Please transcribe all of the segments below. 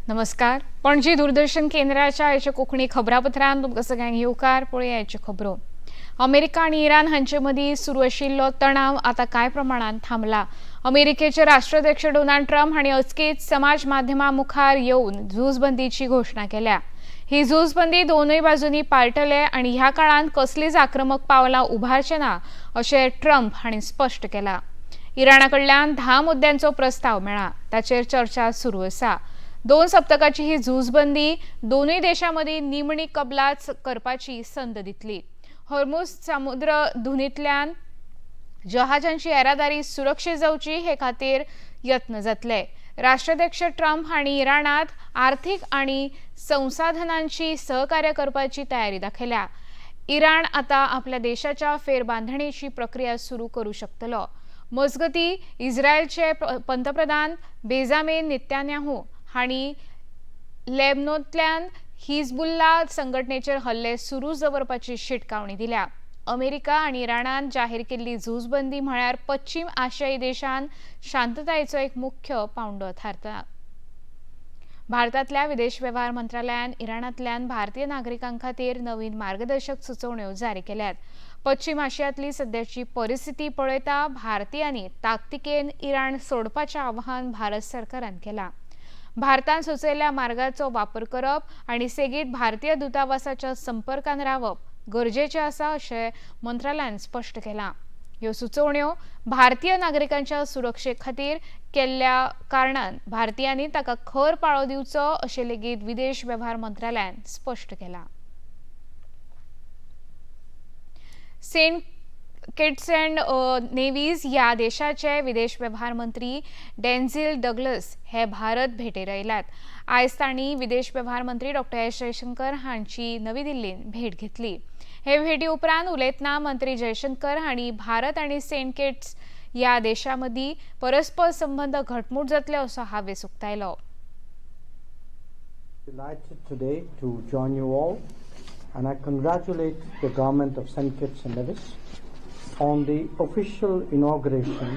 नमस्कार. पणजी दूरदर्शन केंद्राच्या आयच्या कोंकणी खबरापत्रांत तुमकां सगळ्यांक येवकार. पळोवया आयच्यो खबरो. अमेरिका आनी इराण हांचे मदीं सुरू आशिल्लो तणाव आतां कांय प्रमाणांत थांबला. अमेरिकेचे राष्ट्राध्यक्ष डोनाल्ड ट्रम्प हांणी अचकीत समाज माध्यमां मुखार येवन झुजबंदीची घोशणा केल्या. ही झुजबंदी दोनूय बाजूंनी पाळटले आनी ह्या काळांत कसलीच आक्रमक पावलां उबारचे ना अशें ट्रम्प हांणी स्पश्ट केलां. इराणा कडल्यान 10 मुद्द्यांचो प्रस्ताव मेळ्ळा, ताचेर चर्चा सुरू आसा. 2 सप्तकाची ही झुजबंदी दोनूय देशां मदीं निमणी कबलात करपाची संद दितली. हॉर्मुझ समुद्र धुनींतल्यान जहाजांची येरादारी सुरक्षीत जावची हे खातीर यत्न जातले. राष्ट्राध्यक्ष ट्रम्प हांणी इराणात आर्थिक आनी संसाधनांची सहकार्य करपाची तयारी दाखयल्या. इराण आतां आपल्या देशाच्या फेरबांधणेची प्रक्रिया सुरू करू शकतलो. मजगती, इस्रायलचे पंतप्रधान बेंजामीन नेतन्याहू हांणी लेबनॉनांतल्यान हिजबुल्ला संघटनेचेर हल्ले सुरूच दवरपाची शिटकावणी दिल्या. अमेरिका आनी इराणान जाहीर केल्ली झुजबंदी म्हळ्यार पश्चिम आशियाई देशांत शांततायेचो एक मुख्य पांवडो थारता. भारतांतल्या विदेश वेव्हार मंत्रालयान इराणांतल्यान भारतीय नागरिकां खातीर नवीन मार्गदर्शक सुचोवण्यो जारी केल्यात. पश्चिम आशियांतली सद्याची परिस्थिती पळयता भारतीयांनी ताकतिकेन इराण सोडपाचें आवाहन भारत सरकारान केलां. भारतान सुचयल्ल्या मार्गाचो वापर करप आनी सेगीत भारतीय दूतावासाच्या संपर्कान रावप गरजेचें आसा अशें मंत्रालयान स्पश्ट केलां. ह्यो सुचोवण्यो भारतीय नागरिकांच्या सुरक्षे खातीर केल्ल्या कारणान भारतीयांनी ताका खर पाळो दिवचो अशें लेगीत विदेश वेव्हार मंत्रालयान स्पश्ट केलां. सेंट किट्स अँड नेव्हीज ह्या देशाचे विदेश वेव्हार मंत्री डेन्झिल डग्लस हे भारत भेटेर आयल्यात. आयज तांणी विदेश वेव्हार मंत्री डॉक्टर एस जयशंकर हांची नवी दिल्लींत भेट घेतली. हे भेटी उपरांत उलयतना मंत्री जयशंकर हांणी भारत आनी सेंट किट्स ह्या देशां मदीं परस्पर संबंद घटमूट जातले असो हावेस उक्तायलो. Delighted today to join you all, and I congratulate the government of St. Kitts and Nevis on the official inauguration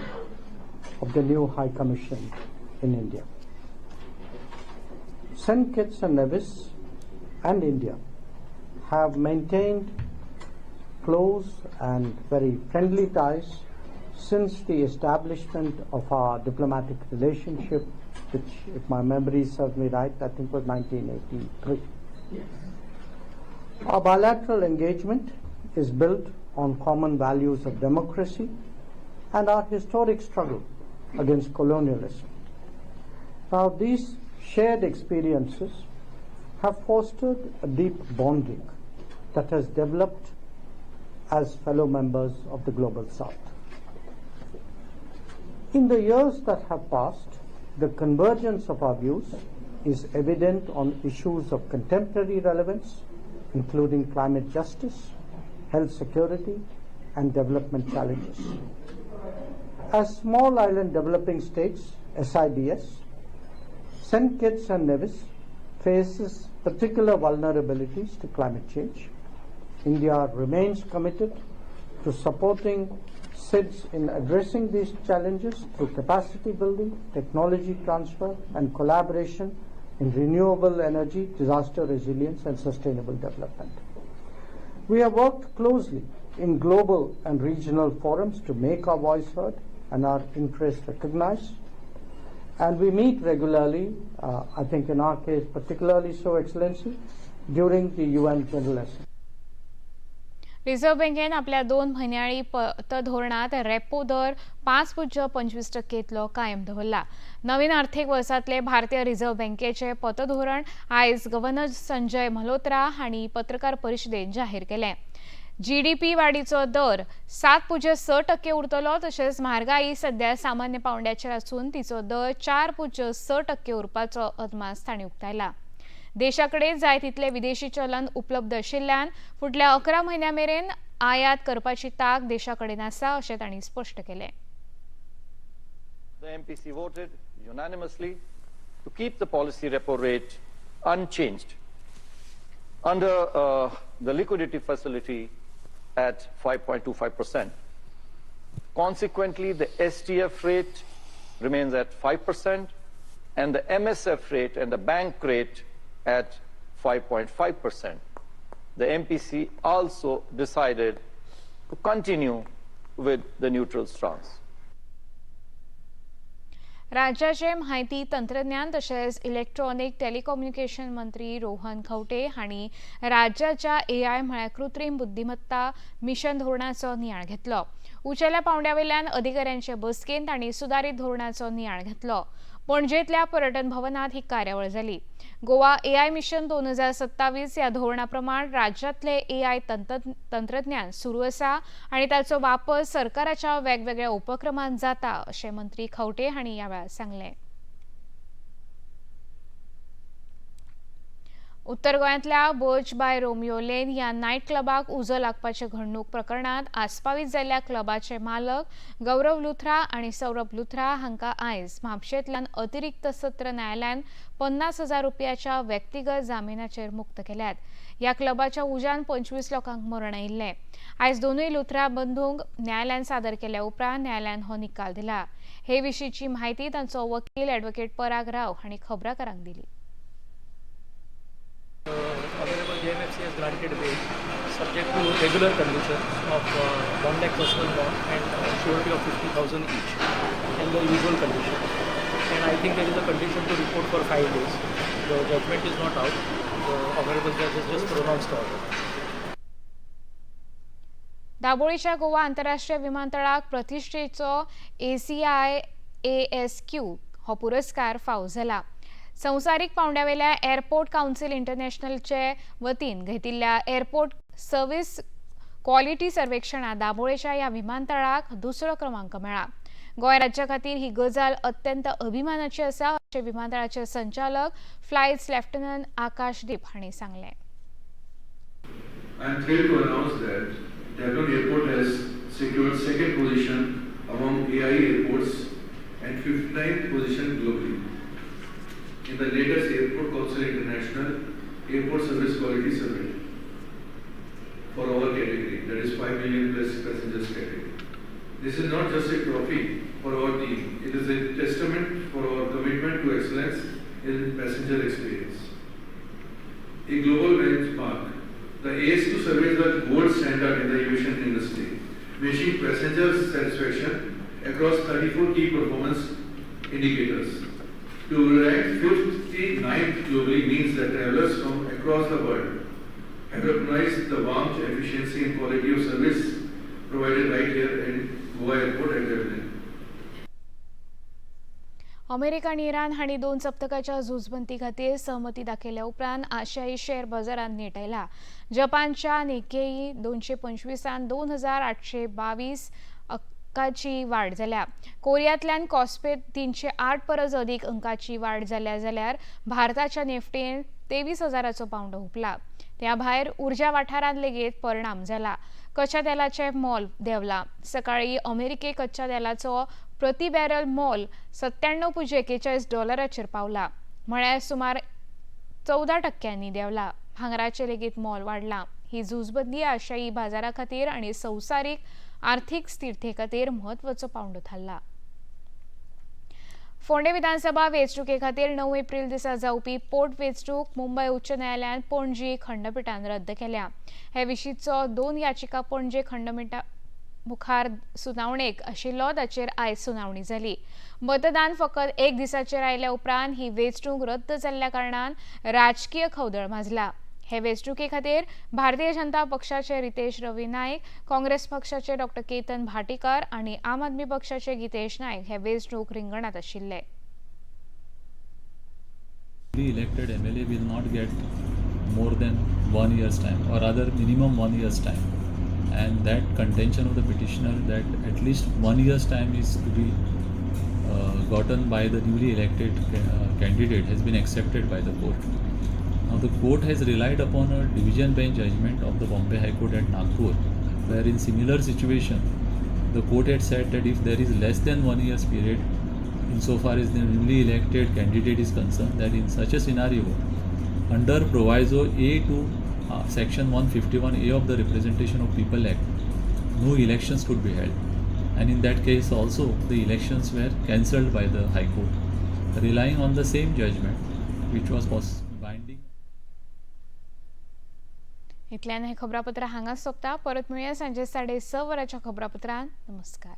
of the new High Commission in India. St. Kitts and Nevis and India have maintained close and very friendly ties since the establishment of our diplomatic relationship, which, if my memory serves me right, I think was 1983. Our bilateral engagement is built on common values of democracy and our historic struggle against colonialism. Now, these shared experiences have fostered a deep bonding that has developed as fellow members of the Global South. In the years that have passed, the convergence of our views is evident on issues of contemporary relevance, including climate justice, health security, and development challenges. As small island developing states, SIDS, St. Kitts and Nevis faces particular vulnerabilities to climate change. India remains committed to supporting SIDS in addressing these challenges through capacity building, technology transfer, and collaboration in renewable energy, disaster resilience, and sustainable development. We have worked closely in global and regional forums to make our voice heard and our interests recognized. And we meet regularly, I think in our case particularly so, Excellency, during the UN General Assembly. Reserve बँकेन आपल्या 2 म्हयन्याळी पतधोरणात repo दर 5.25% इतलो कायम दवरला. नवीन आर्थिक वर्सांतले भारतीय रिझर्व्ह बँकेचे पतधोरण आयज गव्हर्नर संजय मल्होत्रा हांणी पत्रकार परिशदेंत जाहीर केलें. जीडीपी वाडीचो दर 7.6% उरतलो. तशेंच म्हारगाई सध्या सामान्य पावंड्याचेर आसून तिचो दर 4.6% उरपाचो अदमास तांणी उक्तायला. देशा कडेन जाय तितले विदेशी चलन उपलब्ध आशिल्ल्यान फुडल्या 11 म्हयन्यां मेरेन आयात करपाची ताक देशा कडेन आसा अशें तांणी स्पश्ट केलें. The MPC voted unanimously to keep the policy repo rate unchanged under the liquidity facility at 5.25%. Consequently, the STF rate remains at 5% and the MSF rate and the bank rate at 5.5%. The MPC also decided to continue with the neutral stance. राज्याचे म्हायती तंत्रज्ञान तशेंच electronic telecommunication मंत्री रोहन खंवटे हांणी राज्याच्या AI म्हळ्यार कृत्रीम बुद्धिमत्ता मिशन धोरणाचो नियाळ घेतलो. उंचेल्या पावंड्या वयल्यान अधिकाऱ्यांचे बसकेंत तांणी सुदारीत धोरणाचो नियाळ घेतलो. पणजेंतल्या पर्यटन भवनांत ही कार्यावळ जाली. गोवा एआय मिशन 2027 ह्या धोरणा प्रमाण राज्यांतले एआय तंत्रज्ञान सुरू आसा आनी ताचो वापर सरकाराच्या वेगवेगळ्या उपक्रमांत जाता अशें मंत्री खंवटे हांणी ह्या वेळार सांगलें. उत्तर गोंयांतल्या बर्च बाय रोमियो लेन ह्या नायट क्लबाक उजो लागपाचे घडणूक प्रकरणांत आस्पावीत जाल्ल्या क्लबाचे मालक गौरव लुथरा आनी सौरभ लुथरा हांकां आयज म्हापशेंतल्यान अतिरिक्त सत्र न्यायालयान 50,000 रुपयाच्या व्यक्तिगत जामिनाचेर मुक्त केल्यात. ह्या क्लबाच्या उज्यान 25 लोकांक मरण आयिल्लें. आयज दोनूय लुथरा बंधूंक न्यायालयान सादर केल्या उपरांत न्यायालयान हो निकाल दिला. हे विशींची म्हायती तांचो वकील ॲडव्होकेट पराग राव हांणी खबराकारांक दिली. Honorable JMFC has granted bail subject to regular conditions of 1 lakh personal bond and surety of 50,000 each and the usual conditions. And I think there is a condition to report for 5 days. The judgment is not out. The Honorable Judge has just pronounced the order. दाबोळीच्या Goa आंतरराष्ट्रीय विमानतळाक प्रतिष्ठेचो ACI ASQ हो पुरस्कार फावो जाला. संवसारीक पावंड्यावेल्या airport council इंटरनॅशनलचे वतीन घेतिल्ल्या airport service quality सर्वेक्षणांत दाबोळेच्या ह्या विमानतळाक दुसरो क्रमांक मेळ्ळा. गोंय राज्या खातीर ही गजाल अत्यंत अभिमानाची आसा अशें विमानतळाचे संचालक फ्लायट लेफ्टनंट आकाश दीप हांणी सांगलें. I am thrilled to announce that Dabolim Airport has secured second position among AI airports and 59th position globally in the latest Airport Council International Airport Service Quality Survey for our category, that is 5 million plus passengers category. This is not just a trophy for our team, it is a testament for our commitment to excellence in passenger experience. A global benchmark, the ASQ survey is the gold standard in the aviation industry, measuring passenger satisfaction across 34 key performance indicators. To rank 59th globally means that travelers from across the world have recognized the warmth, efficiency and quality of service provided right here in Goa Airport at Dabolim. America आनी इराण हांणी 2 सप्तकाच्या झुजबंदी खातीर सहमती दाखयल्या उपरांत आशियाई share बाजारांत नेट आयला. जपानच्या निक्केई 225 2822 अंकाची वाड जाल्या. कोरियांतल्यान कॉस्पेत 308 परस अदीक अंकाची वाड जाल्या जाल्यार भारताच्या निफ्टीन 23,000चो पावंडो हुपला. त्या भायर उर्जा वाठारांत लेगीत परिणाम जाला. कच्च्या तेलाचें मोल देंवलां. सकाळीं अमेरिके कच्च्या तेलाचो प्रति बॅरल मोल $97.41 पावला, म्हळ्यार सुमार 14% देंवला. भांगराचें लेगीत मोल वाडलां. ही झुजबंदी आशियाई बाजारा खातीर आनी संवसारीक आर्थीक स्थिरते खातीर म्हत्वाचो पावंडो थारला. फोंडें विधानसभा वेंचणुके खातीर 9 एप्रिल दिसा जावपी पोट वेंचणूक मुंबय उच्च न्यायालयान पणजी खंडपिठान रद्द केल्या. हे विशींचो 2 याचिका पणजे खंडपिठा मुखार सुनावणेक आशिल्लो ताचेर आयज सुनावणी जाली. मतदान फकत 1 दिसाचेर आयल्या उपरांत ही वेंचणूक रद्द जाल्ल्या कारणान राजकीय खवदळ माजला. हे वेंचणुके खातीर भारतीय जनता पक्षाचे रितेश रवी नायक, काँग्रेस पक्षाचे डॉ केतन भाटीकर आनी आम आदमी पक्षाचे गीतेश नायक हे वेंचणूक रिंगणांत आशिल्ले. The elected MLA will not get more than 1 year's time, or rather minimum 1 year's time, and that contention of the petitioner that at least 1 year's time is to be gotten by the newly elected candidate has been accepted by the court. Now the court has relied upon a division bench judgment of the Bombay High Court at Nagpur, where in similar situation the court had said that if there is less than 1 year's period insofar as the newly elected candidate is concerned, that in such a scenario, under proviso A to section 151A of the Representation of People Act, no elections could be held, and in that case also the elections were cancelled by the High Court. relying on the same judgment which was binding. इतल्यान हें खबरापत्र हांगा सोंपता. परत मेळुया सांजे 6:30 वरांच्या खबरापत्रान. नमस्कार.